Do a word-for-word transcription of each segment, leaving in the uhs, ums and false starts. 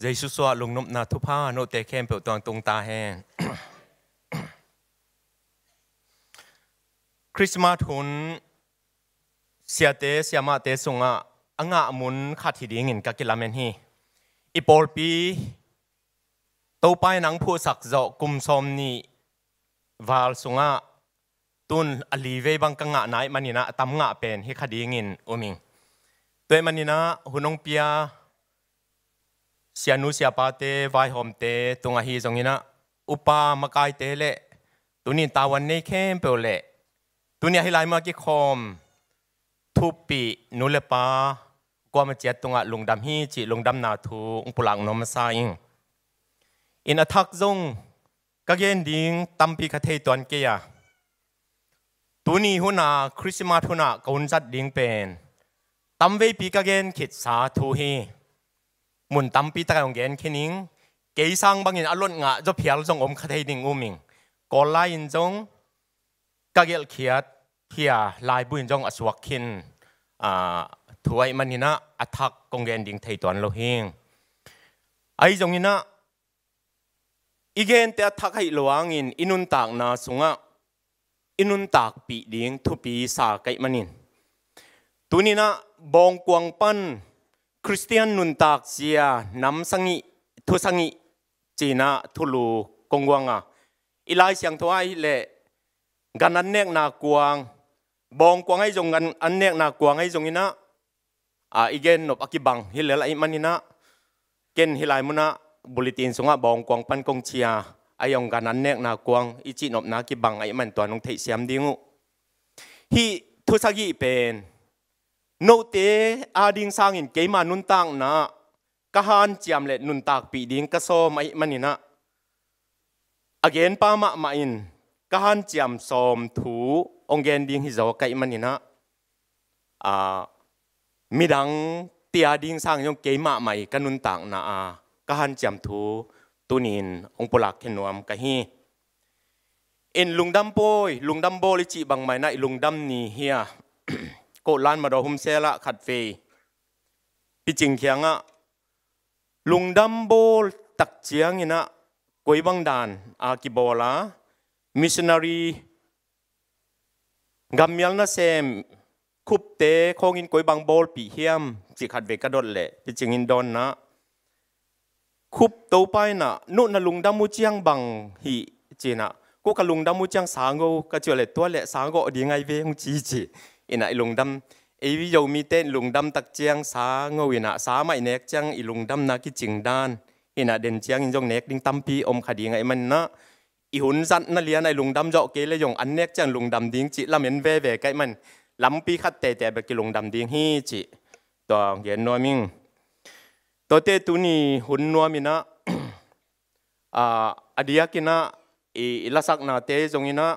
Jesu suah lungnopna thupha note khempeuh tuang tung ta hen. Christmas hun siate siamahte sungah a ngah mun khat hi dingin ka kilamen hi. I pawlpi Topa in ang phuhsak zawh kum sawm nih val sungah tun a li vei bang ka ngah nai maninah a tam ngah pen hi kha dingin um ing. Tua maninah hun hong pia sianu siapate vaihawmte tungah hi zonginah upa makaite le tuni tavuan nei khempeuh le tuni ahi lai mah kikhawm thupi nu le pa kuama ciat tungah lungdam hi cih lungdamna thu hong pulak nuam masa ing. In a thak zong ka gen ding tampi ka thei tuan kei a, tuni huna Christmas huna ka hun zat ding pen tamveipi ka gen khitsa thu hi. Mun tampi takah hong gen khin ing. Kei sang bangin a lot ngah zaw phial zong om kha thei ding um ing. Kawl lai in zong ka gelhkhiat hi a, laibu in zong a suak khin thu ahih maninah a thak kong gen ding thei tuan lo hi. Ahi zonginah i gente a thak ahih lo hangin i nuntakna sungah i nuntakpih ding thupi sa ka hih manin tuninah bawngkuang pan Khristian nuntak zia nam sangih thu sangih cinah thulu kong guang a, i Lai Siangtho ah hileh gan an nekna kuang, bawngkuang ahi zong gan an nekna kuang ahi zonginah a, i gen nop a kibang hi lel ahih maninah ken hi lai munah bulletin sungah bawngkuang pan kong cia a, i hong gan an nekna kuang i cihnopna kibang ahih man tua nong theihsiam ding uh. Hih thusagih pen note a ding sangin keima nuntakna ka hanciam le nuntakpih ding ka sawm ahih maninah a genpa mahmah in ka hanciam sawm thu hong gen ding hi zaw ka hih maninah a, midang tia ding sangin zong kei mahmah i ka nuntakna a ka hanciam thu tunin hong pulak khe nuam ka hi. In lungdam pawi lungdam bawl i cih bangmah inah i lungdam ni hi a, kohlan madaw humselah khatvei picing khiangah lungdam bawl tak cianginah koi bang dan a kibawl a, missionary gammial nasem khupte khawngin koi bang bawlpih hiam cih khatvei ka dot leh picingin dawnna khup Topa inah nuh na lungdam uh ciang bang hih cinah kua ka lungdam uh ciang sa ngo ka ciah le tua le sa gawh ding ai ve hong ci ci. Inah i lungdam ei Zomite in lungdam tak ciang sa ngo inah sa mah i nek ciang i lungdamna kicing dan inah den ciangin zong nek ding tampi om kha ding ahih maninah i hun zatna lianah i lungdam zawh kei le zong an nek ciang lungdam ding cih lamen veve ka hih man lampi khat tete bek i lungdam ding hi cih tua gen nuam ing. Tuate tuni hun nuam inah a, a diakinah i, i lasaknate zonginah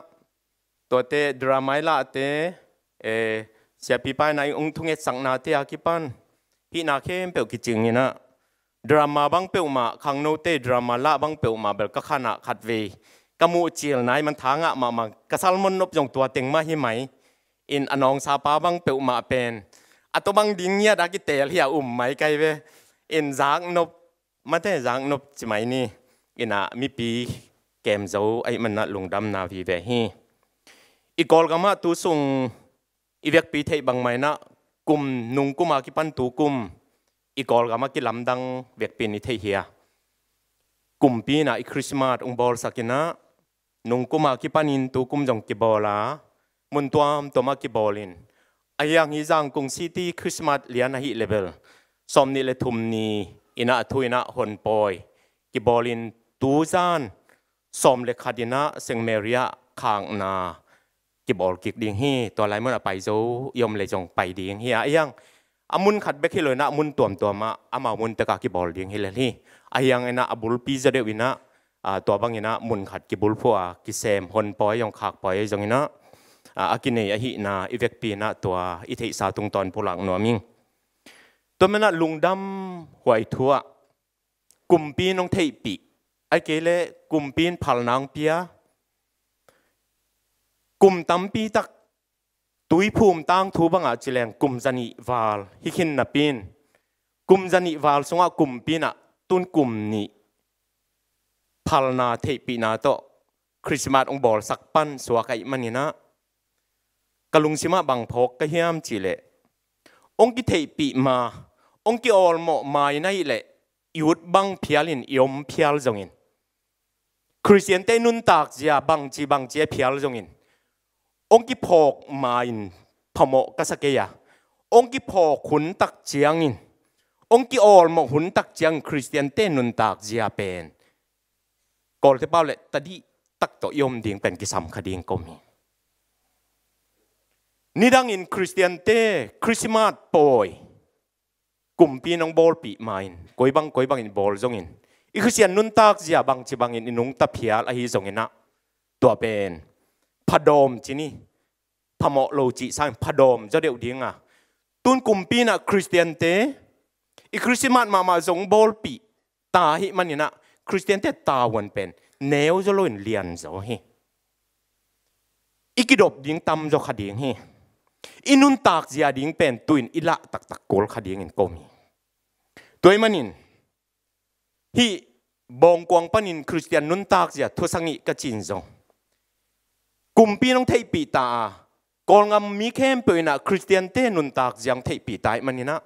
tuate drama i lahte e, siapipa inah i ung thungetsaknate a kipan hihna khempeuh kicinginah drama bang peuhmah khangnote drama lah bang peuhmah bel ka khanah khatvei ka muh cilna i man tha ngah mahmah ka salmon nop zong tua teng mah hi mai. In a nawngsapa bang peuhmah pen a tua bang ding ngiat a kitel hi a um mai kai ve. In zaknop mate zaknop ci mai ni. Inah mipi kem zo ahih manah lungdamna vive hi. I Kawlgamah tu sung i vekpi theih bangmah inah kum nungkuma kipan tukum i Kawlgamah kilamdang vekpi in i theih hi a, kumpi inah i Christmas ung bawlsak inah nungkuma kipanin tukum zong kibawl a mun tuamtuamah kibawlin ahiang hi Zangkung City Christmas lian ahi level sawm nih le thum ni inah a thu inah honpawi kibawlin tuzan sawm le khat inah Saint Mary ah khakna kibawl kik ding hi. Tua lai mun a pai zo i om le zong pai ding hi a, ahiang a mun khat bek hi lo inah a mun tuamtuamah amau mun tekah kibawl ding hi lel hi. Ahiang inah a bulpi zaw deuh inah a, tua bang inah mun khat kibulphuh a kisem honpawi zong khakpawi zonginah a, a kinei ahihna i vekpi inah tua i theihsa tungtawn pulak nuam ing. Tua manah lungdam huai thu ah kumpi in hong theihpih ai kei le kumpi in phalna hong pia kum tampi tak tuiphum tangthu bangah cileng kum zanih val hi khin napi in kum zanih val sungah kumpi inah tun kum nih phalna theihpihna tawh Christmas hong bawlsak pan suak ahih maninah ka lungsimah bang phawk ka hiam cihleh, hong kitheihpih ma, hong kiawlmawh ma in ahih leh i ut bang phial in, i om phial zongin, Khristiante nuntak zia bangci bangci a phial zongin, hong kiphawk ma-in phamawh ka sa kei a, hong kiphawk hun tak ciangin, hong kiawlmawh hun tak ciangin Khristiante nuntak zia pen Kawlte pau le tadih tak tawh i om ding pen kisam kha ding ka om hi. Nidangin Khristiante Christmas pawi kumpi in hong bawlpih ma-in, koi bang koi bangin bawl zongin, i Khristian nuntak zia bangci bangin i nungta phial ahi zonginah, tua pen phadawm ci ni, phamawh lo cih sangin phadawm zaw deuh dinga, tun kumpi inah Khristiante i Christmas mahmah zong bawlpih ta ahih maninah Khristiante tavuan pen neu zaw loin lian zaw hi. I kidop ding tam zaw kha ding hi. I nuntak zia ding pen tu-in i lah taktak kul kha dingin ka om hi. Tua ahih manin hih Bawngkuang panin Khristian nuntak zia thusa ngih ka cin zong, kumpi in hong theihpih ta a, Kawlgam mi khempeuh inah Khristiante nuntak zia hong theihpih ta ahih maninah,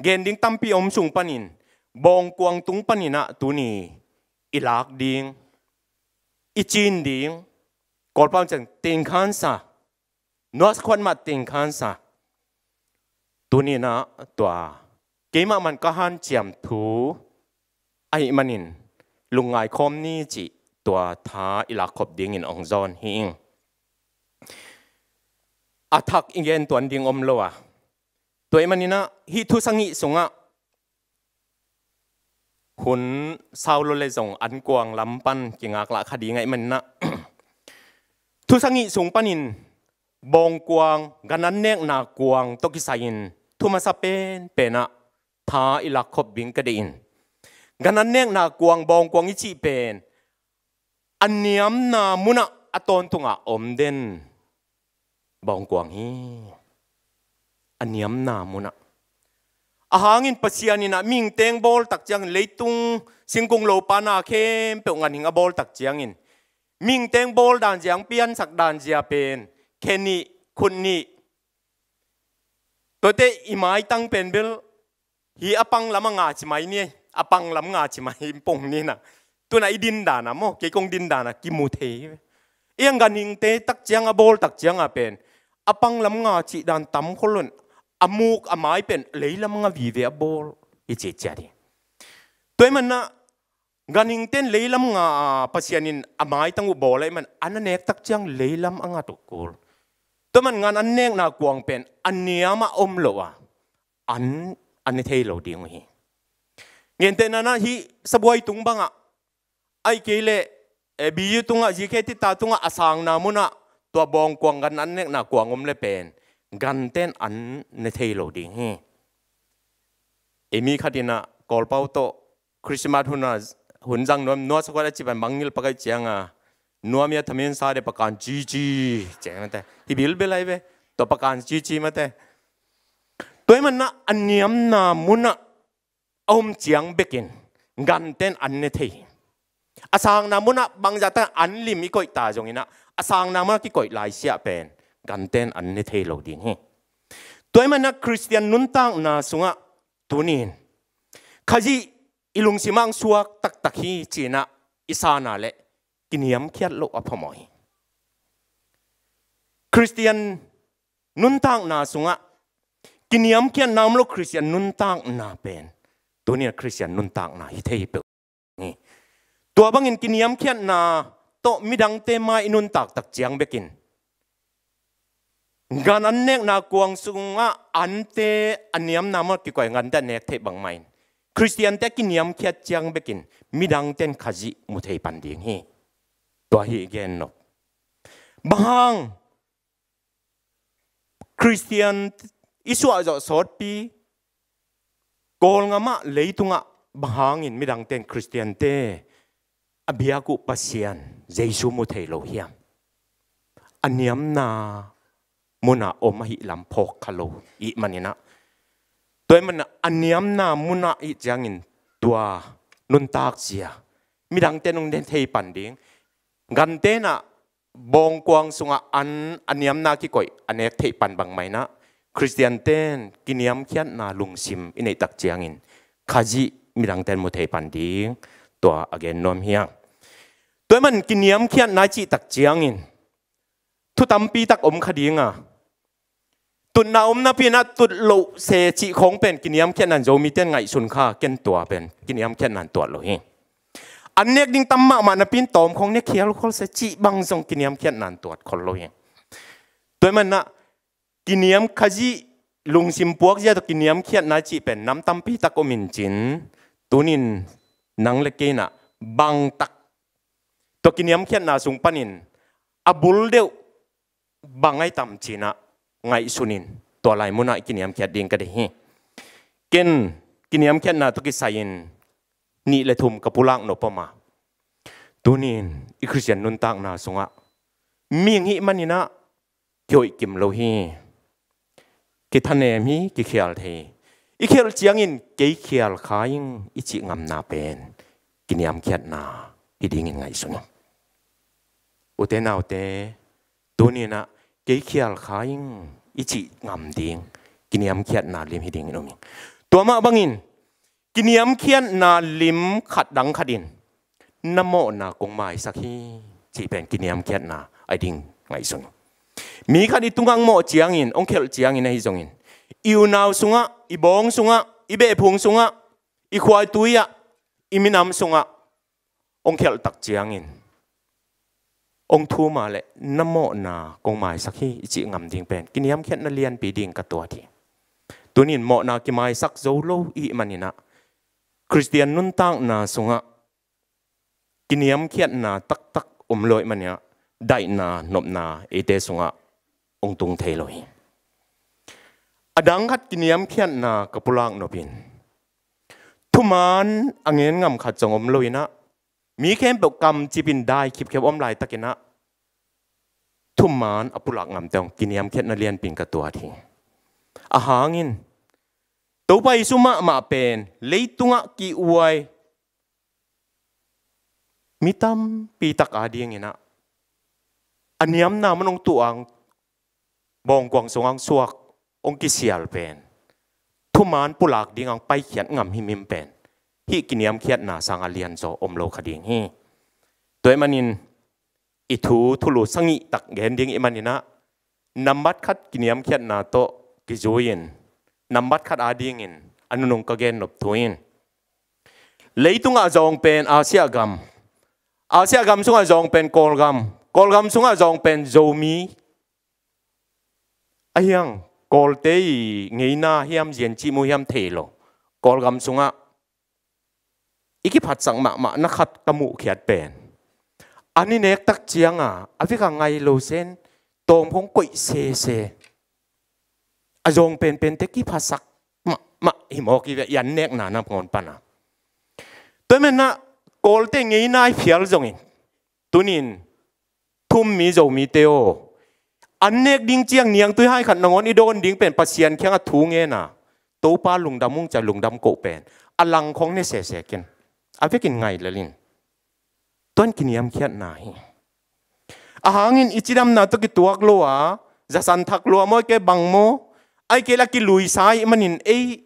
gen ding tampi a om sung panin Bawngkuang tung paninah tuni i lak ding, i cin ding, Kawlpau ciang tengkhansa, nuaksa khuat mah tengkhansa. Tuninah tua keimah man ka hanciam thu ahih manin lungngai khawm ni cih tua tha i lakkhop dingin hong zawn hi ing. A thak i gen tuan ding om lo a, tua ahih maninah hih thusa ngih sungah hun sau lo le zong ankuang lam pan kingaklah kha ding ahih maninah thusa ngih sung panin Bawngkuang, gan an nekna kuang tawh kisai-in thu masa penpenah tha i lakkhop ding ka deih in, gan an nekna kuang Bawngkuang i cih pen a niamna munah a tawntungah om den Bawngkuang hi. A niamna munah. A hangin Pasian inah mihingte hong bawl tak ciangin, leitung singkung lopa na khempeuh ganhing a bawl tak ciangin, mihingte hong bawl dan zia, hong piansak dan zia pen khe nih, khut nih, tuate i maitang pen bel hi a pang lam a nga ci mai ni, a pang lam nga ci mai pong ni na. Tuna i din dan a maw, kei kong din dan a kimu thei hi ve. I ang ganhingte tak ciang a bawl tak ciang a pen a pang lam nga cih dan tam khol lo in, a muk a mai pen lei lam nga vive a bawl hi ci ciat hi. Tua ahih manin ah ganhingte'n lei lam nga a, Pasian in a maitang uh bawl ahih manin an a nek tak ciang lei lam a ngat uh kul. Tua ahih manin gan an nekna kuang pen a niam a om lo a, an, an ne thei lo ding uh hi. Gentehna in ah hih Sabuai tung bang ah, ahih kei leh, eh, B U tung ah, G K T ta tung ah a sangna mun ah tua bawng kuang, gan an nekna kuang om le pen gante'n an ne thei lo ding hi. Ei mi khat in ah Kawlpau tawh Christmas hun a, hun zang nuam, nuaksa khuat a ci pan mangngilh pak ahih ciang a, nuam hi a, thamin sa de, pakan cici ci mate. Hi bilbel ahi ve, tua pakan cici mate. Tua ahih manin ah a niamna mun ah a om ciang bekin gante'n an ne thei hi. A sangna mun ah bangzah tak an lim i koih ta zongin ah, a sangna mun ah kikoih lai siah pen gante'n an ne thei lo ding hi. Tua ahih manin ah Khristian nuntakna sungah tuni-in Khazih i lungsim ah hong suak taktak hi ci-in ah i san a leh kiniamkhiat loh a phamawh hi. Khristian nuntakna sungah kiniamkhiatna om lo Khristian nuntakna pen tuni-in ah Khristian nuntakna hi thei hi peuh hi. Tua bangin kiniamkhiatna tawh midangte mai i nuntak tak ciang bekin gan an nekna kuang sungah ante a niamna mun ah kikoih, gante a nek theih bang mah in Khristiante a kiniamkhiat ciang bekin midangte'n Khazih mu thei pan ding hi. Tua hi i gen nop. Bang hang Khristian i suah zawh sawtpi Kawlgam ah, leitung ah bang hangin midangte'n Khristiante a biak uh Pasian Jesu mu thei lo hiam? A niamna mun ah om ahih lam phawk kha lo i hih manin ah, tua ahih manin ah a niamna mun ah i hih ciangin tua nuntak zia midangte nong den thei pan ding, gantenah bawngkuang sungah an a niamna kikoih a nek theih pan bangmah inah Khristian ten kiniamkhiatna lungsim i neihtak ciangin Khazih midangten mu thei pan ding tua a gen nuam hi a. Tua ahih man kiniamkhiatna i cihtak ciangin thu tampi tak om kha ding a, tutna om napi inah tut loh se cih khawng pen kiniamkhiatna in Zomite in ngaihsun kha, ken tua pen kiniamkhiatna in tuat lo hi. An nek ding tam mahmah napi in tawm khawng ne khial khol se cih bang zong kiniamkhiatna in tuat khol lo hi. Tua ahih man inah kiniam Khazih lungsim puak zia tawh kiniamkhiatna i cih pen nam tampi tak om in cin, tunin nang le kei inah bangtak tua kiniamkhiatna sung panin a bul deuh bang ai tam cinah ngaihsun in tua lai munah i kiniamkhiat ding ka deih hi. Ken kiniamkhiatna tawh kisai-in nih le thum ka pulak nop om a, tunin i Khristian nuntakna sungah mihing hih man inah kihoih kim lo hi. Kithanem hi, kikhial thei hi. I khial ciangin kei khial kha ing i cih ngamna pen kiniamkhiatna hi dingin ngaihsun hi. Ute naute, tuninah kei khial kha ing i cih ngam ding kiniamkhiatna lim hi dingin om hi. Tua mah bangin kiniamkhiatna lim khat dang khat in na mawhna kong maisak hi cih pen kiniamkhiatna a ding ngaihsun. Mi khat i tungah mawh ciangin, hong khelh ciangin ahi zongin, i unau sungah, i bawng sungah, i behphung sungah, i khuaitui ah, i minam sungah hong khelh tak ciangin hong thum a leh na mawhna kong maisak hi i cih ngam ding pen kiniamkhiatna lianpi ding ka tuat hi. Tunin mawhna kimaisak zo lo i hih man inah Khristian nuntakna sungah kiniamkhiatna taktak om lo i hih man inah daihna nopna eite sungah hong tung thei lo hi. A dang khat kiniamkhiatna ka pulak nop in thuman a ngen ngam khat zong om lo inah mi khempeuh kamcip in dai khipkhiap om laitakin ah thuman a pulak ngamte hong kiniamkhiatna lianpi in ka tuat hi. A hang in Topa Jesu mahmah pen leitungah ki-uai mi tampi tak a ding inah a niamna mun hong tuh a, bawngkuang sungah hong suak, hong kisial pen thuman pulak ding a hong paikhiat ngam himhim pen hih kiniamkhiatna sangah lianzaw om lo kha ding hi. Tua ahih manin i thu thulu sagih tak gen ding i hih man inah nambat khat kiniamkhiatna tawh kizui-in nambat khat a dingin a nunung ka gen nop thu in leitungah zawng pen Asia gam, Asia gam sungah zawng pen Kawlgam, Kawlgam sungah zawng pen Zomi. A hiang Kawlte i ngeina hiam zian cih mu hiam thei lo, Kawlgam sungah i kiphatsak mahmah na khat ka muhkhiat pen an i nek tak cianga a vek a ngai lo sen tawm khawng koih sese. A zawng penpente kiphatsak mahmah hi mawk i ve, i an nekna nangawn pana. Tua ahih man inah Kawlte ngeina i phial zongin tunin thum mi Zomite aw, an nek ding ciang niangtui hai khat nangawn i dawn ding pen Pasian kiangah thu ngen a, Topa lungdam ung ci-a lungdam koh pen a lang khawng ne sese ken, a vekin ngai lel in. Tua in kiniamkhiatna hi. A hang in i cidamna tawh kituak lo a, zasan thak lo a maw, ahih kei bang maw, ahih kei leh a kiluisa i hih manin ei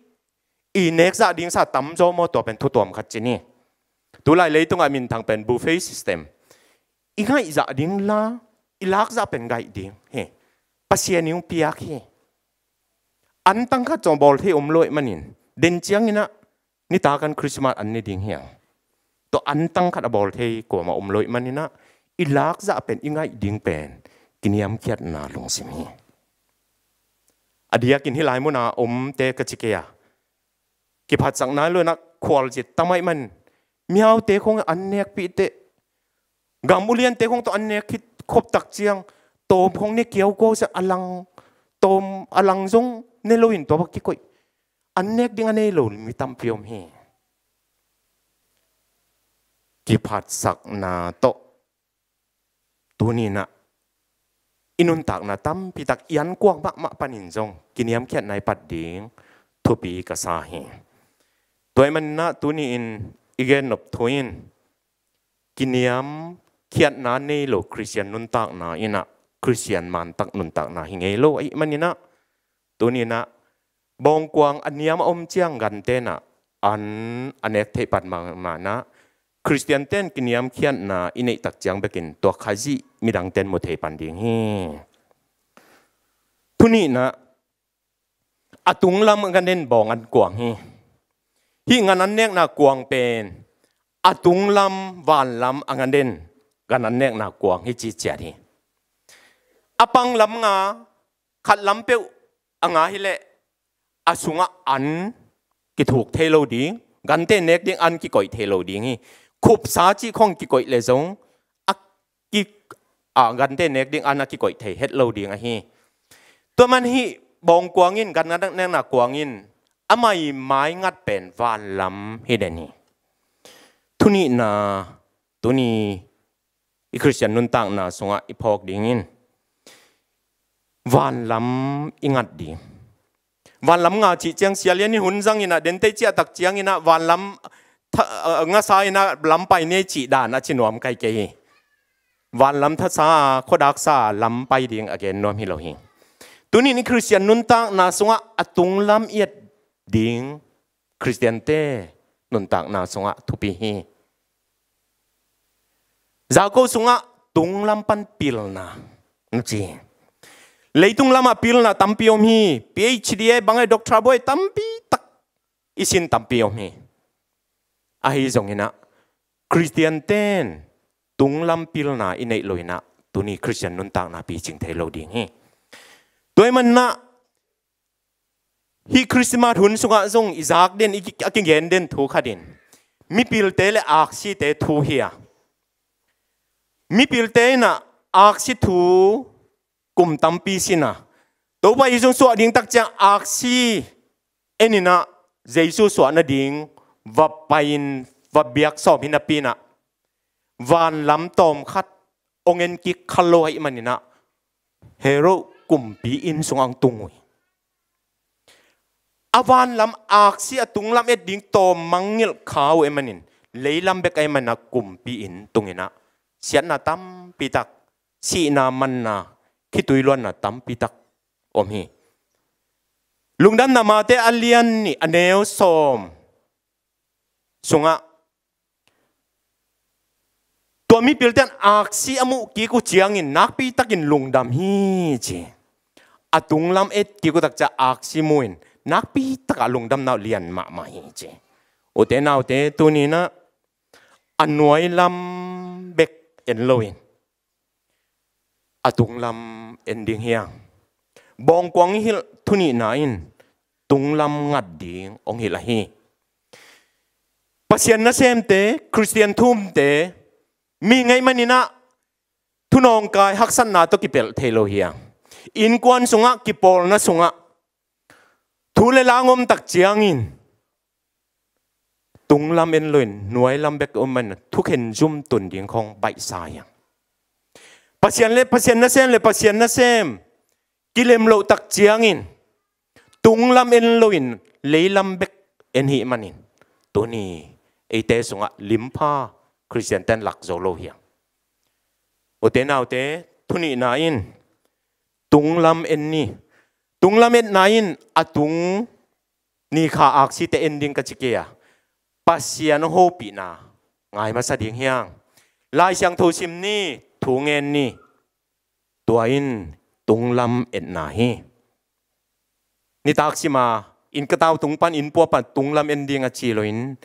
i nek zah ding sa tamzaw maw, tua pen thu tuam khat ci ni. Tulai leitungah minthang pen buffet system. I ngaih zah ding la, i lak zah pen ngaih ding hi. Pasian in hong piak hi. An tang khat zong bawl thei om lo i hih manin, den ciang inah nitak an Christmas an ne ding hi hang. Tua an tang khat a bawl thei kuamah om lo i hih man inah i lak zah pen i ngaih ding pen kiniamkhiatna lungsim hi. A diakin hih lai muna omte ka ci kei a, kiphatsak nai lo inah khualzin tam ahih man mihaute khawng an nekpih teh, gam uliante khawng tawh an nek khit khop tak ciang tawm khawng ne kiaukuau se, a lang, tawm a lang zong ne lo in tua bang kikoih. An nek ding a nei lo mi tampi om hi. Kiphatsakna tawh tuni inah i nuntakna tampi tak i ankuang mahmah panin zong kiniamkhiatna i pat ding thupi ka sa hi. Tua ahih man inah tuni in i gen nop thu in kiniam khiatna nei lo Khristian nuntakna in ah Khristian mantak nuntakna hi ngei lo ahih manin ah, tuni in ah bawngkuang a niam a om ciang gante in ah an a nek theih pan mahmah in ah, Khristiante in kiniam khiatna i neih tak ciang bekin tua Khazih midangte in mu thei pan ding hi. Thu nihna, a tunglam a ngan in bawng an kuang hi. Hih ngan an nekna kuang pen a tunglam vanlam a ngan in ngan an nekna kuang hi ci ciat hi. A panglam nga, khatlam peuh a nga hileh a sungah an kithuk thei lo ding, gante nek ding an kikoih thei lo ding hi. Khupsa cih khong kikoih le zong a ki, a, gante nek ding an a kikoih thei het lo ding ahi. Tua man hih bawngkuang in, gan ngan nekna kuang in a mai maingat pen vanlam hi den hi. Thu nihna, tuni i Khristian nuntakna sungah i phawk dingin vanlam i ngat ding. Vanlam nga cih ciang Sia Lian in hun zang in ah, dentei ciah tak ciangin ah vanlam tha-, uh, ngasa in ah lam pai ni cih dan a ci nuam kai kei hi. Vanlam thasa a, khuadaksa a lam pai ding a gen nuam hi lo hi. Tunin i Khristian nuntakna sungah a tunglam i et ding Khristiante nuntakna sungah thupi hi. Zako sungah tunglam pan pilna na ci. Leitung lamah pilna tampi om hi. PhD e bang e doctor buai tampi tak i sin tampi om hi. Ahi zongin ah Khristiante in tunglam pilna i neih lo in ah tuni Khristian nuntakna picing thei lo ding hi. Tua ahih manin ah hih Christmas hun sungah zong i zak den, i ki-, a kigen den thu khat in mipilte le aksite thu hi a. Mipilte in ah aksi thu kum tampi sin a, Topa Jesu suah ding tak ciang aksi en in ah Jesu suah nading va pai in va biak sawm hi napi in ah vanlam tawm khat ong en kik kha lo ahih manin ah Herod kumpi inn sungah ong tung uh hi. A vanlam aksi a tunglam et ding tawm mangngilh kha uh ahih manin leilam bek ahih manin ah kumpi inn tung in ah siatna tampi tak, sihna, manna, khitui luanna tampi tak om hi. Lungdamna Mate a lian nih a neu sawm sungah tua mipilte in aksi a muh kik uh ciangin nakpi takin lungdam hi ci. A tunglam et kik uh tak ciang aksi mu in nakpi takah lungdamna uh lian mahmah hi ci. Ute naute, tuni in ah a nuailam bek en lo in a tunglam en ding hi hang. Bawngkuang i hilh thu nihna in tunglam ngat ding ong hilh ahi. Pasian nasemte, Khristian thumte, mi ngaih manin ah thunawngkai haksatna tawh kipelh thei lo hi hang. Innkuan sungah, kipawlna sungah thu le la ong om tak ciangin tunglam en lo in nuailam bek om in thukhen zum tun ding khong baihsa hi hang. Pasian le Pasian nasem le Pasian nasem kilem loh tak ciangin tunglam en lo in leilam bek en hi manin tuni eite sungah limpha Khristiante in lak zo lo hi hang. Ute naute, thu nihna in tunglam en ni. Tunglam etna in a tung ni kha aksite en ding ka ci kei a, Pasian hong hopihna ngai masa ding hi hang. Lai Siangtho sim ni, thu ngen ni. Tua in tunglam etna hi. Nitak sim a, inn ka tau tung pan, inn pua pan tunglam en ding a ci lo in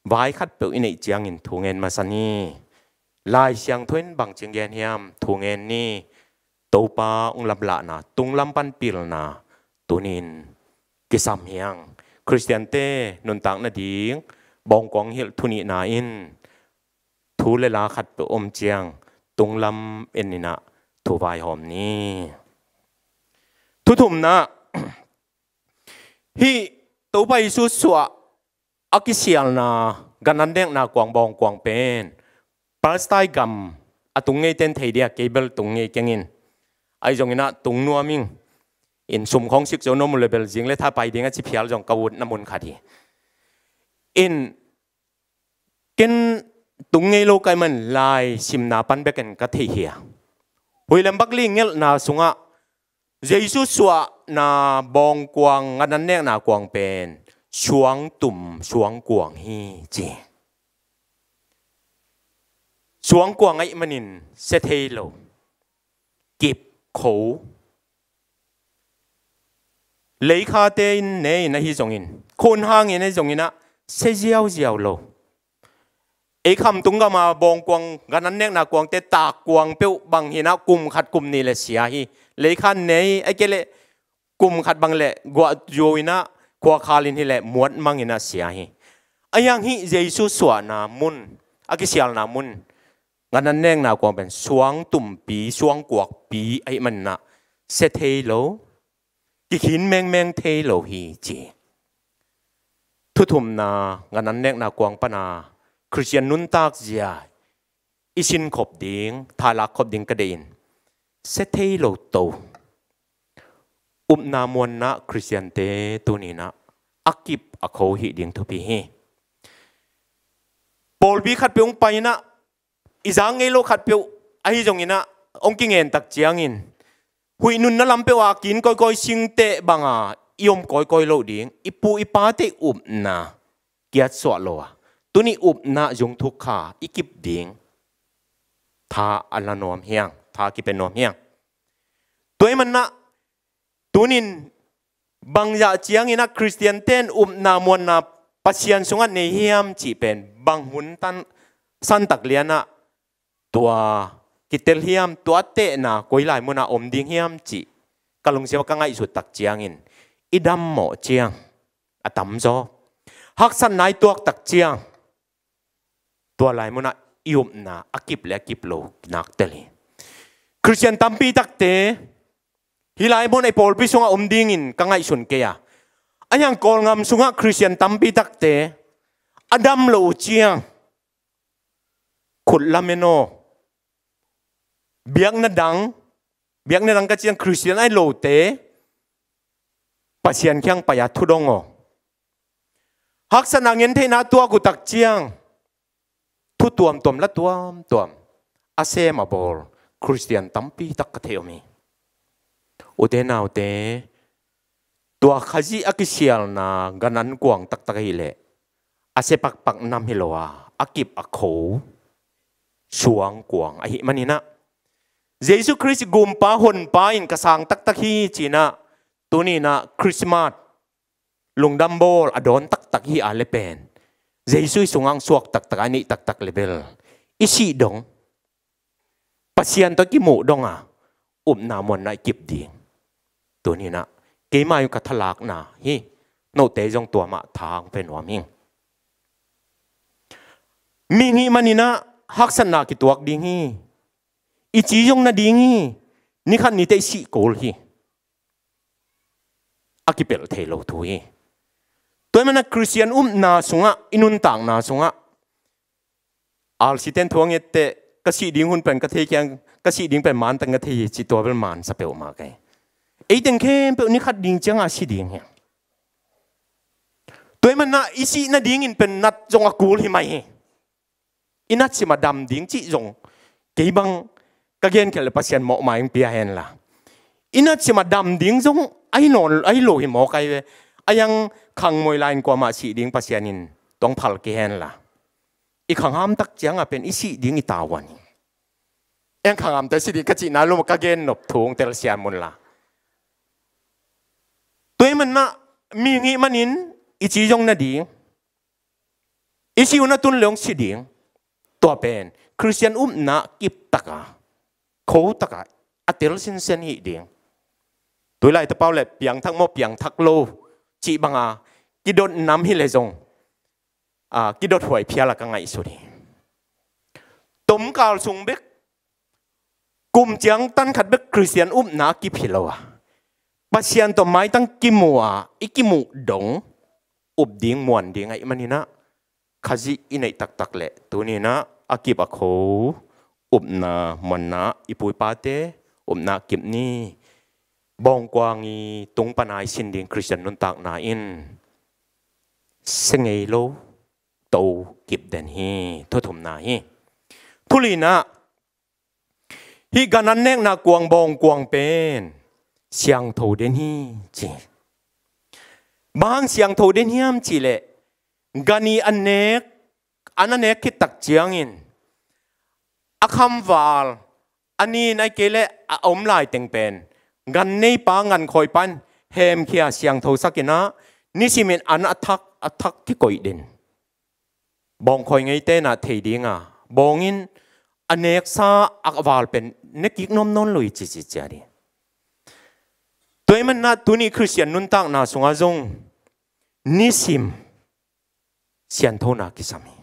vai khat peuh i neih ciangin thu ngen masa ni. Lai Siangtho in bang ci ong gen hiam, thu ngen ni. Topa ong laplahna, tunglam pan pilna tunin kisam hi hang. Khristiante nuntak nading bawngkuang hilh thu nihna in thu le la khat peuh om ciang tunglam en in ah thu vaihawm ni. Thu thumna, hih Topa Jesu suah a kisialna gan an nekna kuang bawngkuang pen Palestine gam a tung ngeite in thei dia, kei bel tung ngei keng in. Ahi zongin ah tung nuam ing. In sum khong sik zo nuam uh le bel zing le tha pai ding a ci phial zong ka utna mun khat hi. In Ken tung ngei lo ka hih man lai simna pan bekin ka theih hi a. Huih lem bak li ngelhna sungah Jesu suahna bawngkuang, ngan an nekna kuang pen suangtum suangkuang hi ci. Suangkuang ahih manin sia thei lo, kip, kho. Leikhate in ne in ahi zongin, khun hangin ahi zongin ah sia ziauziau lo. Ei khamtung gama bawngkuang, ngan an nekna kuangte, tak kuang peuh bang hi in ah kum khat kum nih le sia hi. Leikhan ne, ahih kei leh kum khat bang le guah zuau in ah khuakhal in hi leh muat mang in ah sia hi. Ahi hang hih Jesu suahna mun, a kisialna mun, ngan an nekna kuang pen suangtumpi, suangkuakpi ahih manin ah sia thei lo, kikhin mengmeng thei lo hi ci. Thuthumna, ngan an nekna kuang pana Khristian nuntak zia i sinkhop ding, thalak khop ding ka deih in, sia thei lo to, upna muanna Khristiante tuni in ah a kip a kho hih ding thupi hi. Pawlpi khatpeuh hong pai in ah i zak ngei lo khatpeuh ahi zongin ah hong kingen tak ciangin, huih nunna lam peuh a kin kawikawi singteh banga i om kawikawi loh ding, i pu i pate upna kiatsuah lo a, tuni upna zungthuk kha i kip ding tha a la nuam hiang, tha kipia nuam hiang. Tua ahih manin ah tunin bangzah ciangin ah Khristiante in upna muanna Pasian sungah nei hiam cih pen bang hun tan santak lian ah tua kitel hiam, tua tehna koi lai munah om ding hiam cih ka lungsim ah ka ngaihsut tak ciangin, i dammawh ciang a tamzaw, haksatna i tuak tak ciang tua lai munah i upna a kip le a kip lo kinak tel hi. Khristian tampi takte hih lai mun a i pawlpi sungah om dingin ka ngaihsun kei a. Ahi hang Kawlgam sungah Khristian tampi takte a dam lo uh ciang khut lamen aw, biakna dang, biakna dang ka ciang Khristian ahi lote Pasian kiang pai-a thudong aw, haksatna ngentheihna tuak uh tak ciang thu tuamtuam la tuamtuam a sem a bawl Khristian tampi tak ka thei om hi. Ute naute, tua Khazih a kisialna ganan kuang taktak ahih leh a sia pakpak nam hi lo a, a kip a kho suang kuang ahih manin ah, Jesu Khrist gumpa honpa in ka sang taktak hi ci-in ah, tuni-in ah Christmas lungdam bawl a dawn taktak hi a le pen, Jesu i sungah hong suak taktak a, i neih taktak le bel i sih dong, Pasian tawh i kimuh dong a, upna muanna i kip ding. Tuni-in ah keima in ka thalakna hi. Note zong tua mah tha hong pia nuam ing. Mihing hih manin ah haksatna kituak ding hi. I ci zong na ding hi. Ni khat ni teh i sih kul hi. A kipelh thei lo thu hi. Tua ahih manin ah Khristian upna sungah, i nuntakna sungah, R C ten thu a nget teh, ka sih ding hun pen ka thei kei hang, ka sih ding pen man teng ka thei hi ci, tua bel man sa peuhmah kei. Ei teng khempeuh ni khat ding ciangah si ding hi. Tua ahih manin ah i sih nadingin pen nat zong a kul hi mai hi. I natsim a dam ding cih zong kei bang ka gen khel le Pasian mawhmai hong pia hen la, i natsim a dam ding zong ahi nawn, ahi lo hi mawk ai ve. Ahi hang khangmoi lai-in kuamah sih ding Pasian in tong phal kei hen la, i khangham tak ciangah pen i sih ding i tavuan hi. Eng khanghamte sih ding ka cihna lum ka gen nop thu hong telsiam un la. Tua ahih manin ah mihing hih manin i ci zong na ding, i sih hun a tun le hong si ding. Tua pen Khristian upna kip taka, kho taka a tel sinsen hih ding. Tulai tapau le piangthak maw piangthak lo cih banga kidot nam hi le zong, a, kidot huai phial a ka ngaihsut hi. Tomkal sung bek, kum ciangtan khat bek Khristian upna a kip hi lo a, Pasian tawh maitang kimu a, i kimuh dong up ding muan ding ahih manin ah, Khazih i neih taktak leh tuni-in ah a kip a kho upna muanna, i pu i pate upna a kip ni. Bawngkuang i tung pana i sin ding Khristian nuntakna in sia ngei lo, to kip den hi. Thu thumna hi. Thu lina, hih gan an nekna kuang bawng kuang pen siangtho den hi ci. Bang hang siangtho den hiam cih leh, gan i an nek, an a nek khit tak ciangin a khamval, a nin, ahih kei leh a om lai teng pen gan neipa, gan khawipa in hemkhia siangtho sak in ah, nisimin an a thak, a thak kikoih den. Bawngkhawi ngeite in ah thei ding a, bawng in a neksa a val pen ne kik nuam nawn lo hi ci ci ciat hi. Tua ahih manin ah tuni Khristian nuntakna sungah zong nisim sianthona kisam hi.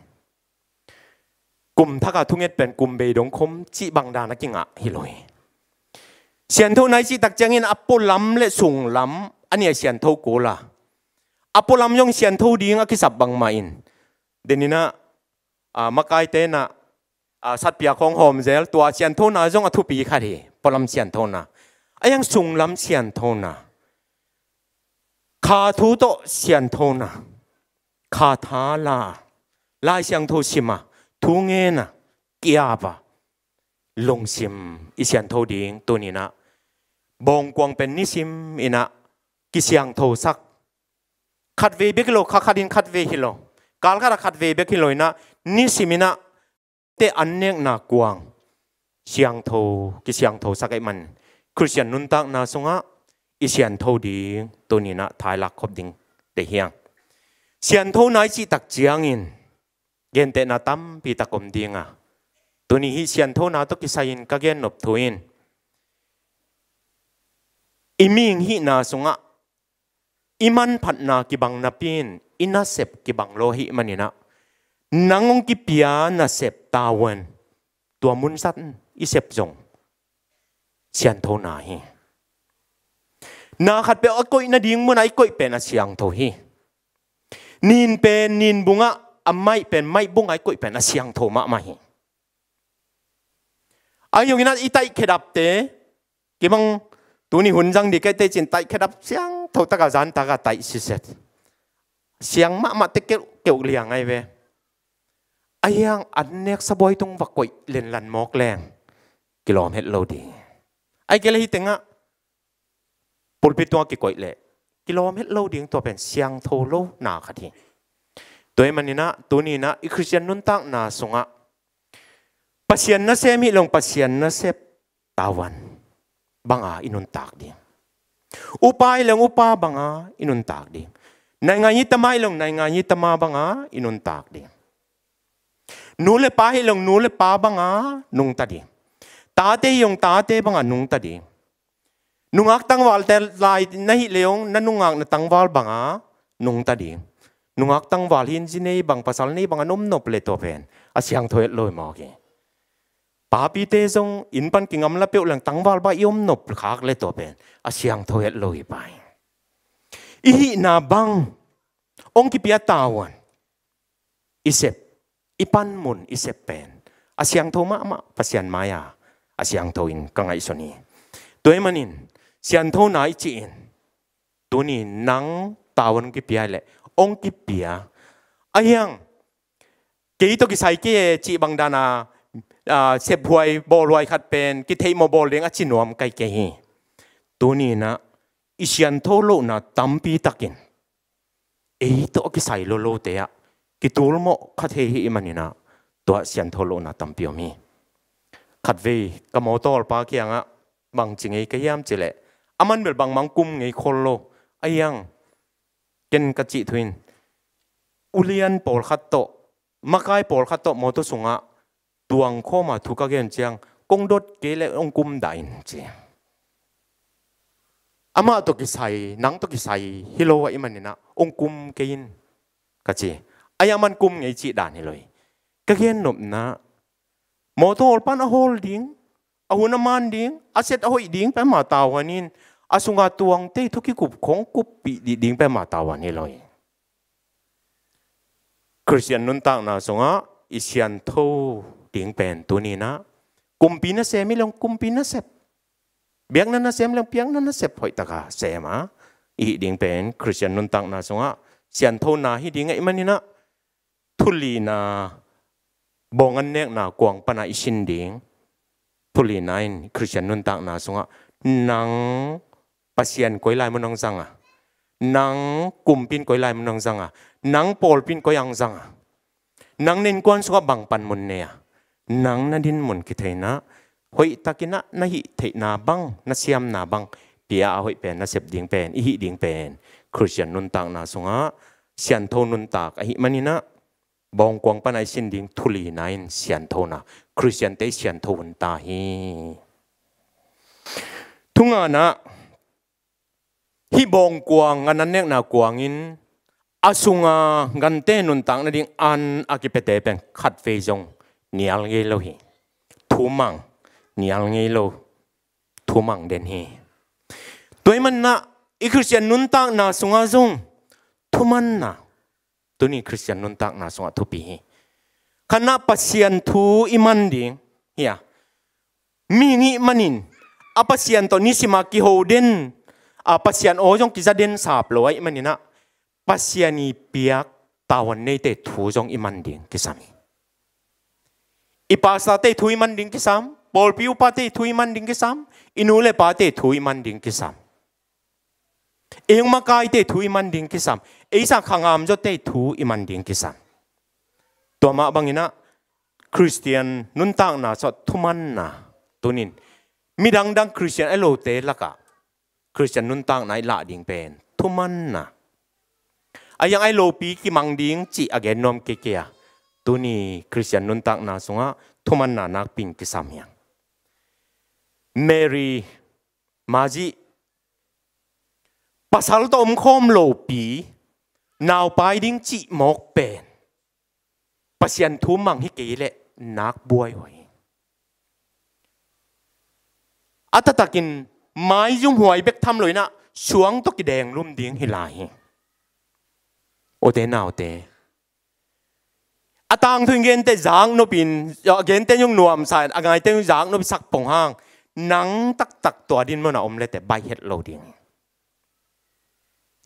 Kum thak a thunget pen kum bei dong khom cih bang dan a kingah hi lo hi. Sianthona i cih tak ciangin a pualam le sunglam a nih a siantho kul a, a pualam zong siantho ding a kisap bangmah in, den in ah, a, makaite in ah, a, satpiak khawng hawm zel, tua sianthona zong a thupi khat hi, pualam sianthona. Ahih hang sunglam sianthona, kha thu tawh sianthona, kha tha la, Lai Siangtho sim a, thu ngen a, ki-ap a, lungsim i siantho ding tuni in ah bawngkuang pen nisim in ah kisiangtho sak. Khatvei bek hi lo, kha khat in khatvei hi lo, kal khat ah khatvei bek hi lo in ah, nisim in ah te an nekna kuang siangtho, kisiangtho sak ahih man, Khristian nuntakna sungah i siantho ding tuni in ah thailak khop ding te hi hang. Sianthona i cih tak ciangin gentehna tampi tak om ding a, tuni hih sianthona tawh kisai in ka gennop thu in, i mihing hihna sungah i manphatna kibang napi in i nasep kibang lo ahih manin ah, nang hong kipia nasep, tavuan, tua mun zat in i sep zong sianthona hi. Na khat peuh a koih nading mun ah i koih pen a siangtho hi. Nin pen nin bung ah, a maih pen maih bung ah i koih pen a siangtho mahmah hi. Ahi zongin ah i taih khedapte, kibang, tuni hun zang ding kei teh ci-in taih khedap siangtho tak a zan tak a taih siset, siang mahmah teh keuh, keuh liang ahi ve. Ahi hang an nek sabuai tung va koih lenlan mawk leng kilawm het lo ding. Ahih kei leh hih teng ah pulpit tungah kikoih leh kilawm het lo ding, tua pen siangtho lona khat hi. Tua ahih manin ah tuni in ah i Khristian nuntakna sungah Pasian nasem hi lo, Pasian nasep, tavuan bang a i nuntak ding. Upa hi lo, upa bang a i nuntak ding. Naingan i tama hi lo, naingan i tama bang a i nuntak ding. Nu le pa hi lo, nu le pa bang a nungta ding. Tate hi lo, tate bang a nungta ding. Nungak tangvalte lai na hih leh zong na nungakna tangval bang a nungta ding. Nungak tangval hi in zi nei bang, pasal nei bang a na om nop leh tua pen a siangtho het lo hi mawk hi. Papite zong inn pan kingamla peuh leng tangval bang i om nop khak leh tua pen a siangtho het lo hi pah hi. I hihna bang, hong kipia tavuan, i sep, i panmun, i sep pen a siangtho mahmah, Pasian mai-a a siangtho in ka ngaihsun hi. Tua ahih manin sianthona i cih in, tuni nang tavuan hong kipia hi leh, hong kipia, ahi hang kei tawh kisai kei e cih bang dan a, a, sephuai bawlhuai khat pen kitheihmawh bawl ding a ci nuam kai kei hi. Tuni in ah i siantho lohna tampi tak in ei tawh a kisai lolote ah kitulmawh kha thei hi ih manin ah, tua siantho lohna tampi om hi. Khatvei ka mawtaw hawlpa kiangah bang ci ngei ka hiam cih leh, aman bel bangmah hong kum ngei khol lo. Ahi hang ken ka cih thu in, ulian pawlkhat tawh, makai pawlkhat tawh mawtaw sungah tuang khawm a thu ka gen ciang, kong dot kei leh hong kum dah in ci. Amah tawh kisai, nang tawh kisai hi lo ahih manin ah hong kum kei in ka ci. Ahi hang aman kum ngei cih dan hi lo hi. Ka gennopna, mawtaw hawlpa in a hawl ding, a hun a man ding, a set a hoih ding peuhmah tavuan in, a sunga tuangte thu kikup khawng kuppih dih ding peuhmah tavuan hi lo hi. Khristian nuntakna sungah i siantho ding pen tuni in ah, kumpi nasem hi leh kumpi nasep, biakna nasem hi leh biakna nasep hoih taka sem a i hih ding pen Khristian nuntakna sungah sianthona hi ding ahih manin ah, thulina, bawng an nekna kuang pana i sin ding thulina in Khristian nuntakna sungah nang Pasian koi lai mun hong zang a, nang kumpi in koi lai mun hong zang a, nang pawlpi in koi ang zang a, nang na innkuan sungah bang panmun nei a, nang na dinmun kitheina, hoihtakinah na hih theihna bang, na siamna bang pia a hoih pen, na sep ding pen, i hih ding pen Khristian nuntakna sungah siantho nuntak ahih maninah bawngkuang pana i sin ding thulina in sianthona, Khristiante i siantho hun ta hi. Thunganah hih bawngkuang, ngan an nekna kuangin a sunga gante nuntak nading an a kipiate pen khatvei zong nial ngei lo hi. Thumang, nial ngei lo. Thumang den hi. Tua ahih maninah i Khristian nuntakna sungah zong thumanna, tuni Khristian nuntakna sungah thupi hi. Khatnah Pasian thu i man ding hi a, mihing i hih manin a Pasian tawh nisima kiho den, a Pasian aw zong kiza den sap lo ahih maninah Pasian i piak tavuan neite thu zong i man ding kisam hi. I pastorte thu i man ding kisam, pawlpi upate thu i man ding kisam, i nu le pate thu i man ding kisam, ei hong makaite thu i man ding kisam, ei sang khangamzawte thu i man ding kisam. Tua mah banginah Khristian nuntakna sungah thumanna, tunin midangdang Khristian a lote lakah Khristian nuntakna i lah ding pen thumanna. A yang ai lopi kimang ding cih a gen nuam kei kei a, tuni Khristian nuntakna sungah thumanna nakpi in kisam hi a. Mary, Magdalene, pasal tawh omkhawm lopi naupai ding cih mawk pen Pasian thu mang hi kei leh nak buai uh hi. A taktakin maizum huai bek tham loinah suang tawh kidenglum ding hi lai hi. Ute naute, a tangthu in gente zaknopin, gente zong nuamsa in, a ngaite zong zaknop sak pong hang, nang taktak tua din mawna om lete baih het lo ding hi.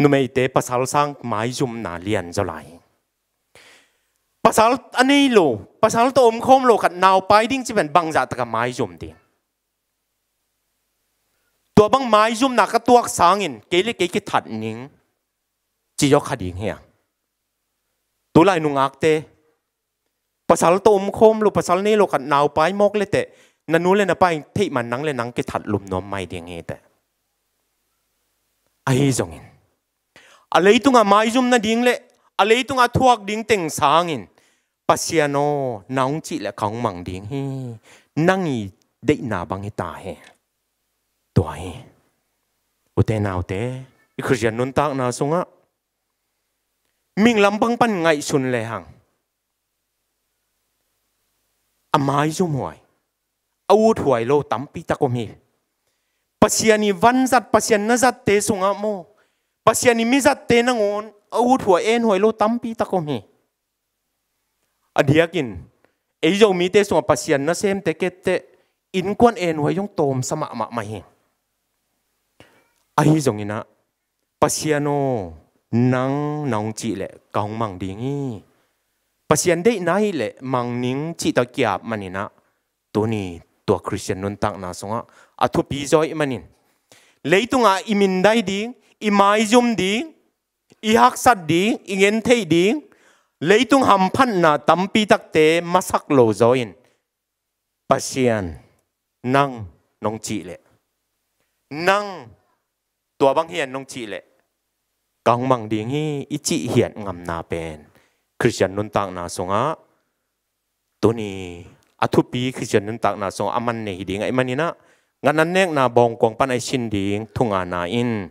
Numeite pasal sang maizumna lian zaw lai hi. Pasal a nei lo, pasal tawh omkhawm lo khat naupai ding ci pen bangzah taka maizum ding? Tua bang maizumna ka tuak sangin kei le kei kithat ning ci zaw kha ding hi a. Tulai nungakte, pasal tawh omkhawm lo, pasal nei lo khat naupai mawk leteh na nu le na pa in theih man nang le nang kithat lum nuam mai ding hi teh. Ahi zongin a leitungah maizum nading le a leitungah a thuak ding teng sangin, Pasian aw, nang hong cih leh ka hong mang ding hi. Nang i deihna bang hi ta hi. Tua hi. Ute naute, i Khristian nuntakna sungah mihing lampang pan ngaihsun lehang a maizum huai, a uthuai lo tampi tak om hi. Pasian i vanzat, Pasian na zatte sungah maw, Pasian i mizatte nangawn a uthuai enhuai lo tampi tak om hi. A diakin ei Zomite sungah Pasian nasemte kette innkuan enhuai zong tawmsa mahmah mah hi. Ahi zonginah Pasian aw, nang nang hong cih leh ka hong mang ding hi. Pasian deihna hi leh mang ning cih tawh kiap maninah tuni tua Khristian nuntakna sungah a thupi zaw ahih manin, leitungah i mindai ding, i maizum ding, i haksat ding, i ngentheih ding, leitung hamphatna tampi takte masak lo zaw in, Pasian, nang nong cih leh, nang tua bang hian nong cih leh ka hong mang ding hi, i cih hiat ngamna pen Khristian nuntakna sungah tuni a thupi, Khristian nuntakna sungah a man nei hi ding ahih maninah, ngan an nekna bawngkuang pan a i sin ding thungana in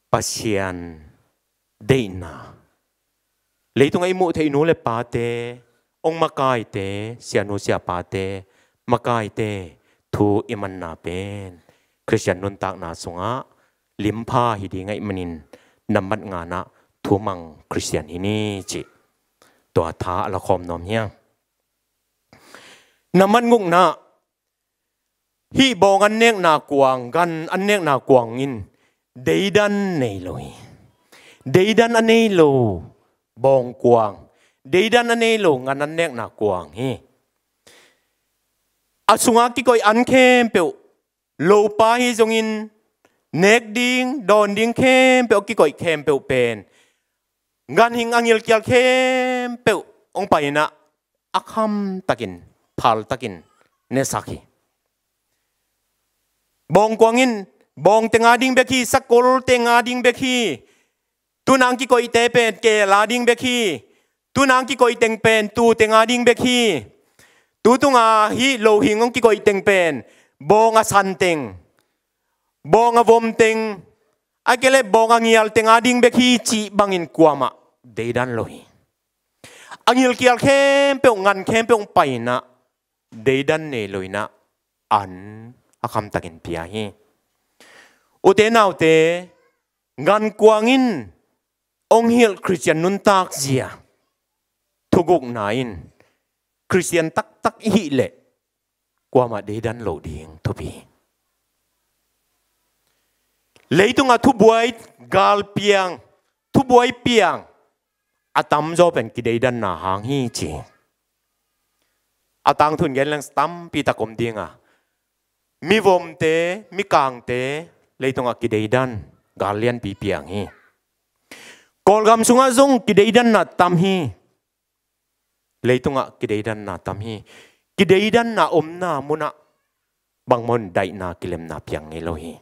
Pasian deihna, leitungah i muh theih nu le pate, ong makaite, sianu siapate, makaite thu i manna pen Khristian nuntakna sungah limpha hi ding ahih manin nambat nganah thumang Khristian hi ni cih tua tha a lakhawm nuam hiang. Nambat ngukna, hih bawng an nekna kuang, gan an nekna kuang in deidan nei lo hi. Deidan a nei lo bawngkuang, deidan a nei lo ngan an nekna kuang hi. A sunga kikoih an khempeuh, lopa hi zongin, nek ding, dawn ding khempeuh, kikoih khempeuh pen, ganhing a ngilkial khempeuh hong paina, a khamtakin, phaltakin nesak hi. Bawngkuang in bawng teng a ding bek hi, sakol teng a ding bek hi. Tunang kikoihte pen keel a ding bek hi. Tunang kikoih teng pen tuu teng a ding bek hi. Tutunga hi lo hing hong kikoih teng pen bawng a san teng, bawng a vom teng, a kei leh bawng a ngial teng a ding bek hi cih bangin kuamah deidan lo hi. A ngilkial khempeuh, ngan khempeuh hong paina, deidan nei lo ina, an a khamtakin pia hi. Ute naute, ngankuang in hong hilh Khristian nuntak zia thugukna in Khristian taktak i hih leh kuamah deidan lo ding thupi hi. Leitungah thubuai gal piang, thubuai piang a tamzaw pen kideidanna hang hi ci. A tangthu in gen leng tampi tak om ding a, mivomte, mikangte leitungah kideidan, gal lianpi piang hi. Kawlgam sungah zong kideidanna tam hi. Leitungah kideidanna tam hi. Kideidanna omna munah bangmah in daihna, kilemna piang ngei lo hi.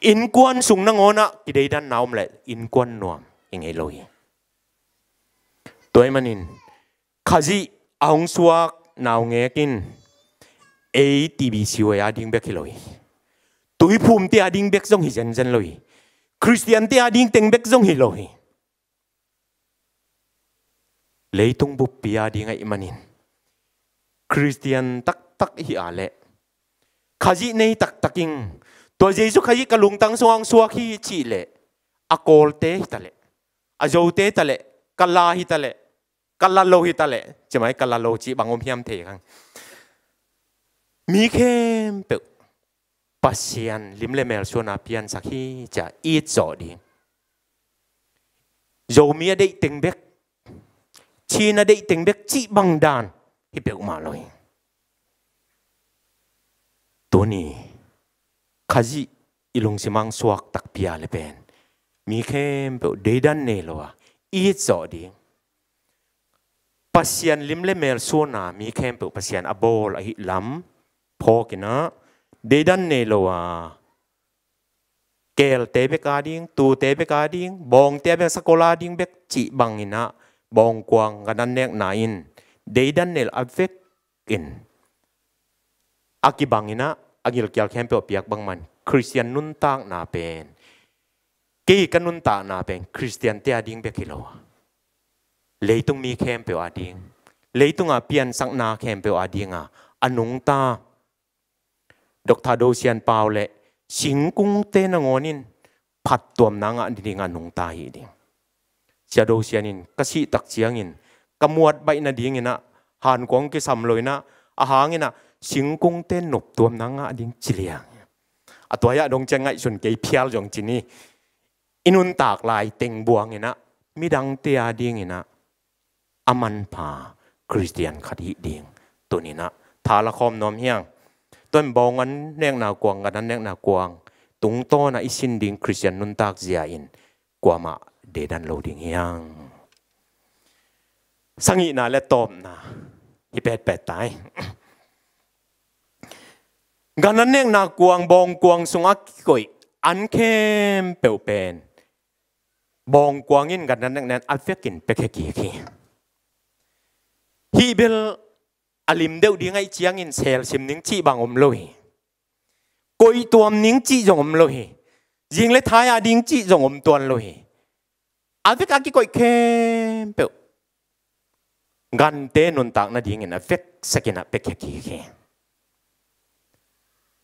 Innkuan sung nangawnah kideidanna om leh innkuan nuam hi ngei lo hi. Tua ahih manin Khazih a hong suak naungek in ei T B C a ding bek hi lo hi. Tuiphumte a ding bek zong hi zenzen lo hi. Khristiante a ding teng bek zong hi lo hi. Leitung buppi a ding ahih manin Khristian taktak i hih a leh, Khazih nei taktak ing, tua Jesu Khazih ka lungtang sungah hong suak hi cih leh, a Kawlte hi ta leh, a Zote hi ta leh, ka la hi ta leh, ka la lo hi ta leh, ci mai, ka la lo cih bang om hiam thei kang. Mi khempeuh Pasian lim le mel suan a piansak hi ci-a it zawh ding. Zomi a deih teng bek, Chin a deih teng bek cih bang dan hi peuhmah lo hi. Tuni Khazih i lungsim ah hong suak takpi a leh pen mi khempeuh deidan nei lo a it zawh ding. Pasian lim le mel suan a mi khempeuh Pasian a bawl ahih lam phawk in ah, deidan nei lo a keelte bek a ding, tuute bek a ding, bawngte a bek, sakol a ding bek cih bang in ah, bawngkuang gan an nekna in deidan nei lo a vek in, a kibang in ah, a gilkial khempeuh a piak bangmah in Khristian nuntakna pen, kei ka nuntakna pen Khristiante a ding bek hi lo a, leitung mi khempeuh a ding, leitung a piansakna khempeuh a ding a, a nungta. Doctor Do Sian Pau leh singkungte nangawn in phattuamna ngah ding a nungta hi ding. Sia Do Sian in ka sih tak ciangin ka muat baih nading in ah, hankuang kisam lo in ah, a hang in ah singkungte noptuamna ngah ding ci liang. A tua ah dong ciang ngaihsun kei phial zong ci ni. I nuntak lai teng buang in ah, midangte a ding in ah a manpha Khristian khat hih ding tuni in ah tha la khawm nuam hi hang. Tua in bawng an nekna kuang, gan an nekna kuang tungtawn ah i sin ding Khristian nuntak zia in kuamah deidan lo ding hi hang. Sagihna le tawpna hi petpet ta hi. Gan an nekna kuang, bawngkuang sungah kikoih an khempeuh pen bawngkuang in gan an nekna in a vekin piakhia kik hi. Hih bel a lim deuh ding ahih ciangin selsim ning cih bang om lo hi. Koihtuam ning cih zong om lo hi. Zing le thai a ding cih zong om tuan lo hi. A vek a kikoih khempeuh gante nuntak nadingin a veksak in ah piakhia kik hi.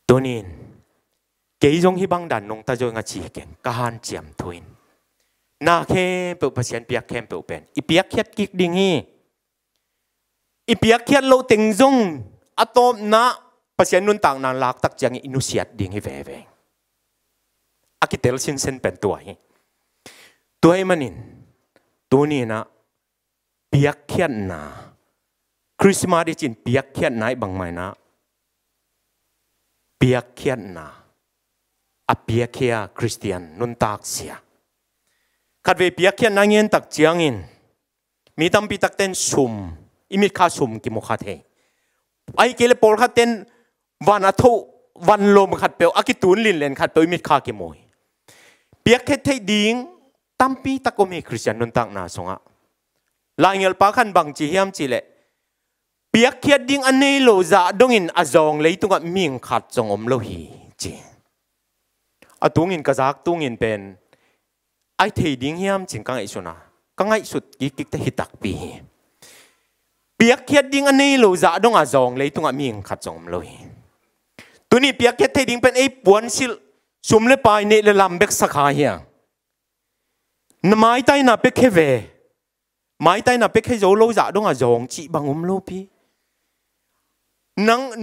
Tuni in kei zong hih bang dan nungta zaw ing a ci hi keng, ka hanciam thu in. Na khempeuh, Pasian piak khempeuh pen i piakkhiat kik ding hi. I piakkhiat loh teng zong a tawpna Pasian nuntakna lak tak ciangin i nusiat ding hi veve. A kitel sinsen pen tua hi. Tua ahih manin tuni in ah Piakkhiatna. Christmas i cih in piakkhiatna i bangmah in ah, piakkhiatna a piakhia Khristian nuntakzia. Khatvei piakkhiatna ngen tak ciangin mi tampi takten sum, i mitkha sum kimu kha thei. Ahih kei leh pawlkhatten van a thoh, van lom khatpeuh, a kitun linlen khatpeuh i mitkha kimu hi. Piakkhiat theih ding tampi tak om hi Khristian nuntakna sungah. Laingelhpa khan bang ci hiam cih leh, piakkhiat ding a nei lo zah dongin a zawng leitungah mihing khat zong om lo hi, ci. A tungin ka zak tungin pen, ai thei ding hiam ci-in ka ngaihsun a, ka ngaihsut kikkik teh hi takpi hi. Piakkhiat ding a nei lo zah dong a zawng leitungah mihing khat zong om lo hi. Tuni piakkhiat theih ding pen ei puansilh, sum le pai, neih le lam bek sa kha hi a, na maitaina piakhia ve. Maitaina piakhia zo lo zah dong a zawng cih bang om lo pi. Nang,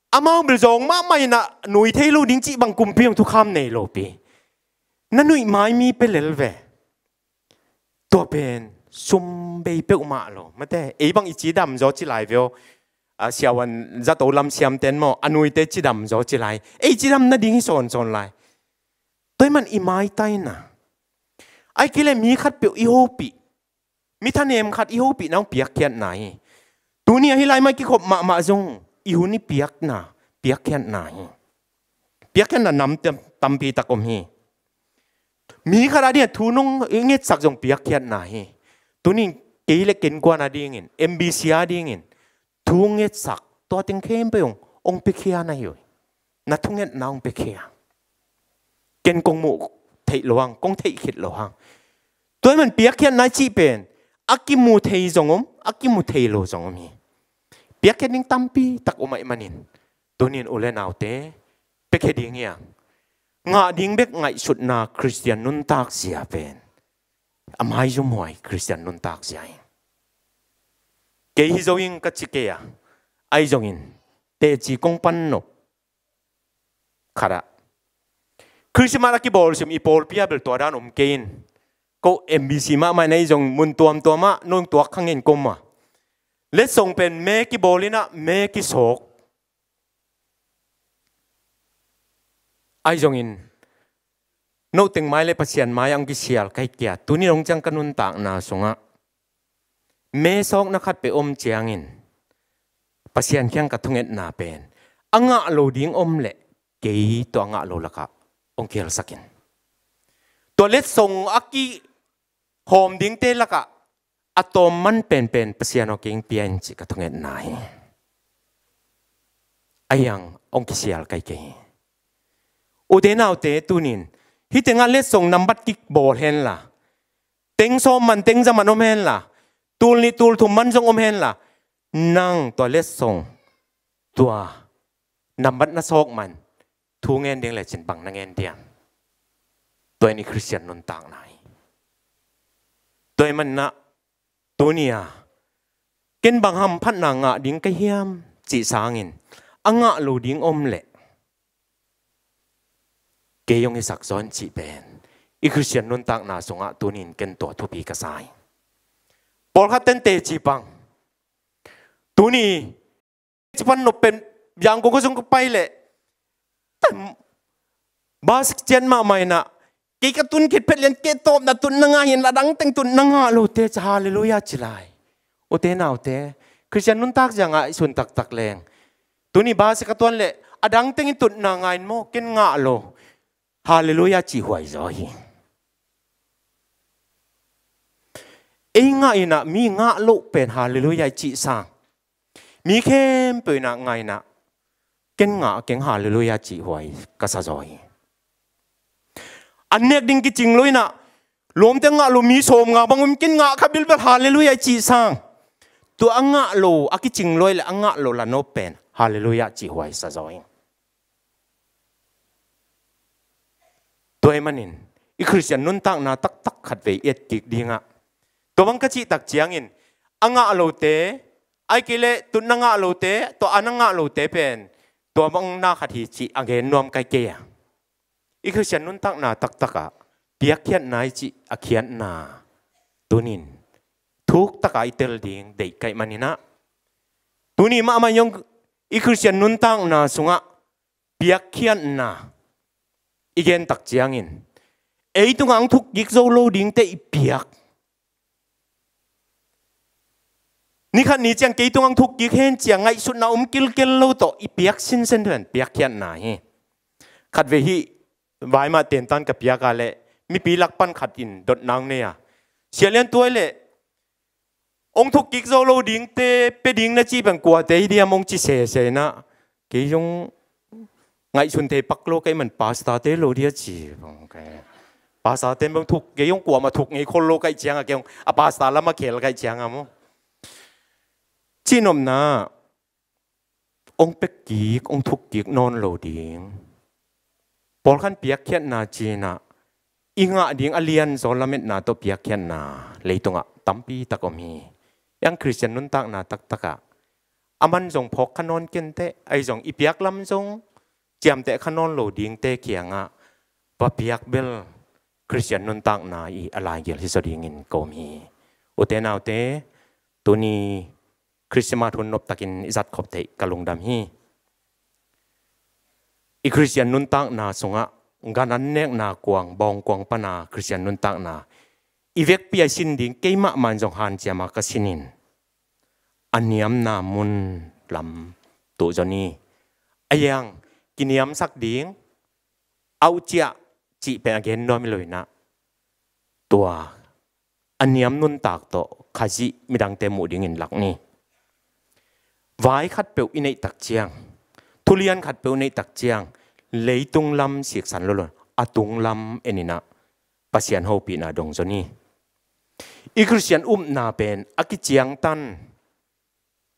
amau bel zawng mahmah in ah nui thei lo ding cih bang kumpi hong thukham nei lo pi. Na nuih mai mi pia lel ve. Tua pen sum bei peuhmah lo. Mate, ei bang i cidam zaw ci lai ve aw. A, siavuan zato lam siamten maw, a nuite cidam zaw ci lai. Ei cidam nading hi sawnsawn lai. Tua ahih man i maitaina, ahih kei leh mi khatpeuh i hopih, mi thanem khat i hopihna hong piakkhiatna hi. Tuni a hih lai mah kikhop mahmah zong i hun i piakna, piakkhiatna hi. Piakkhiatna nam tam-, tampi tak om hi. Mi khat a dingah thu nong ngetsak zong piakkhiatna hi. Tunin kei le ken kuan a dingin, M B C a dingin thu ngetsak, tua teng khempeuh hong, hong piakhia na hi uh. Na thungetna hong piakhia. Ken kong muh theih loh hang, kong theih khit loh hang. Tua ahih man piakkhiatna i cih pen a kimu thei zong om, a kimu thei lo zong om hi. Piakkhiat ding tampi tak om ahih manin, tunin u le naute, piakhia ding hi a, ngah ding bek ngaihsutna Khristian nuntakzia pen a maizumhuai Khristian nuntakzia hi. Kei hi zo ing ka ci kei a, ahi zongin teci kong pan nop khat ah, Christmas a kibawl sim i pawlpi ah bel tua dan om kei in, ko M B C mahmah in ahi zong mun tuamtuam ah nong tuak kha ngen ko mah. Letsong pen me kibawl in ah me kisawk. Ahi zongin note teng mai le Pasian mai ah hong kisial ka hi kei a, tuni dong ciang ka nuntakna sungah me sawkna khat peuh om ciangin Pasian kiang ka thungetna pen a ngah lo ding om leh kei tua a ngah lo lakah hong kihelsak in. Tua letsong a kihawm dingte lakah a tawm man penpen Pasian aw kei hong pia in cih ka thungetna hi. Ahi hang hong kisial ka hi kei hi. Ute naute, tunin hih tengah letsong nambat kibawl henla, teng sawm man, teng za man om henla, tul nih tul thum man zong om henla, nang tua letsong, tua nambat na sawk man thu ngen ding lecin bang na ngen diam? Tua in i Khristian nuntakna hi. Tua ahih manin ah tuni a ken bang hamphatna ngah ding ka hiam cih sangin a ngah lo ding om leh kei hong hisak zaw in cih pen i Khristian nuntakna sungah tunin ken tua thupi ka sa hi. Pawlkhat ten teci pang, tuni teci pan nop pen Yangon khuasung ka pai leh bus ciat mahmah in ah, kei ka tun khit phet lian, kei tawpna tun na ngah hi in, a dang teng tun na ngah lote ca Halleluiah ci lai. Ute naute, Khristian nuntakzia ngaihsun taktak leng, tuni bus ka tuan leh a dang teng in tun na ngah in maw, ken ngah lo, Halleluiah cih huai zaw hi. Ei ngah in ah mi ngah loh pen Halleluiah i cih sang, mi khempeuh in ah ngah in ah ken ngah keng Halleluiah cih huai ka sa zaw hi. An nek ding kicing lo in ah, lawmte ngah lo mi sawmnga bang om, ken ngah kha bilbel Halleluiah i cih sang, tua a ngah lo, a kicing lo leh a ngah lo lanop pen Halleluiah cih huai sa zaw hi. Tua ahih manin i Khristian nuntakna taktak khatvei etkik dingah, tua bang ka cih tak ciangin a ngah lote, ahih kei leh tun na ngah lote, tua a na ngah lote pen tua bang na khat hi cih a gen nuam ka hi kei a. I Khristian nuntakna taktakah piakkhiatna i cih a khiatna tunin thuk taka i tel ding deih ka hih manin ah, tuni mahmah zong i Khristian nuntakna sungah piakkhiatna i gen tak ciangin, ei tungah hong thuk kik zo lo dingte i piak. Ni khat ni ciang kei tungah hong thuk kik hen ci-a ngaihsutna om kilkel lo tawh i piak sinsen pen piakkhiatna hi. Khatvei hih vaimah tentan ka piak a leh mipi lak pan khat in dotna hong nei a, "Sia Lian, tua hi leh hong thuk kik zo lo dingte pia ding na cih pen kuate hi diam?" hong ci sese in ah, kei zong ngaihsun thei pak lo ka hih man, "Pastorte lo dia," ci. Pastorte bang thuk, kei zong kuamah thuk ngei khol lo ka hih ciangah, kei zong a pastor lamah khel ka hih ciangah maw, cihnopna hong pia kik, hong thuk kik nawn lo ding. Pawlkhat in piakkhiatna ci-in ah i ngah ding a lianzaw lametna tawh piakkhiatna leitungah tampi tak om hi. Hih Khristian nuntakna taktakah a man zong phawk kha nawn kei inteh, ahi zong i piak lam zong ciamteh kha nawn lo dingte kiangah va piak bel Khristian nuntakna i a laigil hi zaw dingin ka um hi. Ute naute, tuni Christmas hun noptakin i zatkhop theih ka lungdam hi. I Khristian nuntakna sungah gan an nekna kuang, bawngkuang pana Khristian nuntakna i vekpi-a i sin ding keimah man zong hanciama ka sinin, a niamna mun lam tuhzaw ni. A hiang kiniamsak ding, auh ciah cih pen a gen nuam hi lo in ah, tua a niam nuntak tawh Khazih midangte muh dingin lak ni. Vai khatpeuh i neih tak ciang, thulian khatpeuh i neih tak ciang, leitung lam siksan lo lo, a tung lam en in ah Pasian hopihna dong zaw ni. I Khristian upna pen a kiciangtan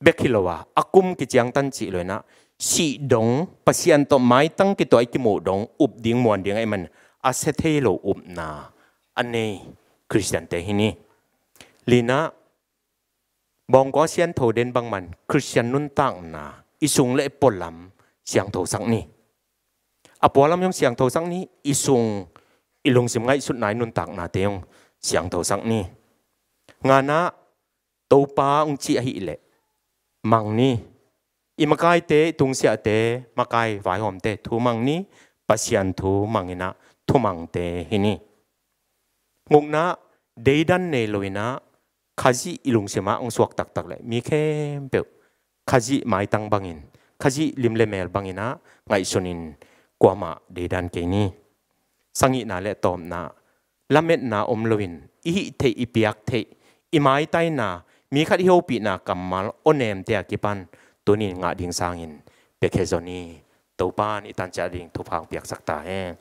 bek hi lo a, a kum kiciangtan cih lo in ah, sih dong, Pasian tawh maitang kituah i kimuh dong up ding, muan ding ahih man a sia thei lo upna a nei Khristiante hi ni. Li in ah, bawngkaw siangtho den bangman Khristian nuntakna i sung le i pualam siangthosak ni. A pualam zong siangthosak ni, i sung, i lungsim ngaihsutna, i nuntaknate zong siangthosak ni. Nga in ah, Topa hong cih ahih leh mang ni. I makaite, i tungsiahte, makai vaihawmte thu mang ni. Pasian thu mang in ah thumangte hi ni. Gukna, deidan nei lo in ah, Khazih i lungsimah hong suak taktak leh mi khempeuh Khazih maitang bangin, Khazih lim le mel bangin ah ngaihsunin kuamah deidan kei ni. Sagihna le tawpna, lametna om loin i hih theih, i piak theih, i maitaina, mi khat i hopihna kammal aw nemte a kipan tunin ngah ding sangin piakhia zaw ni. Topa in i tanciah ding thupha hong piaksak ta hen.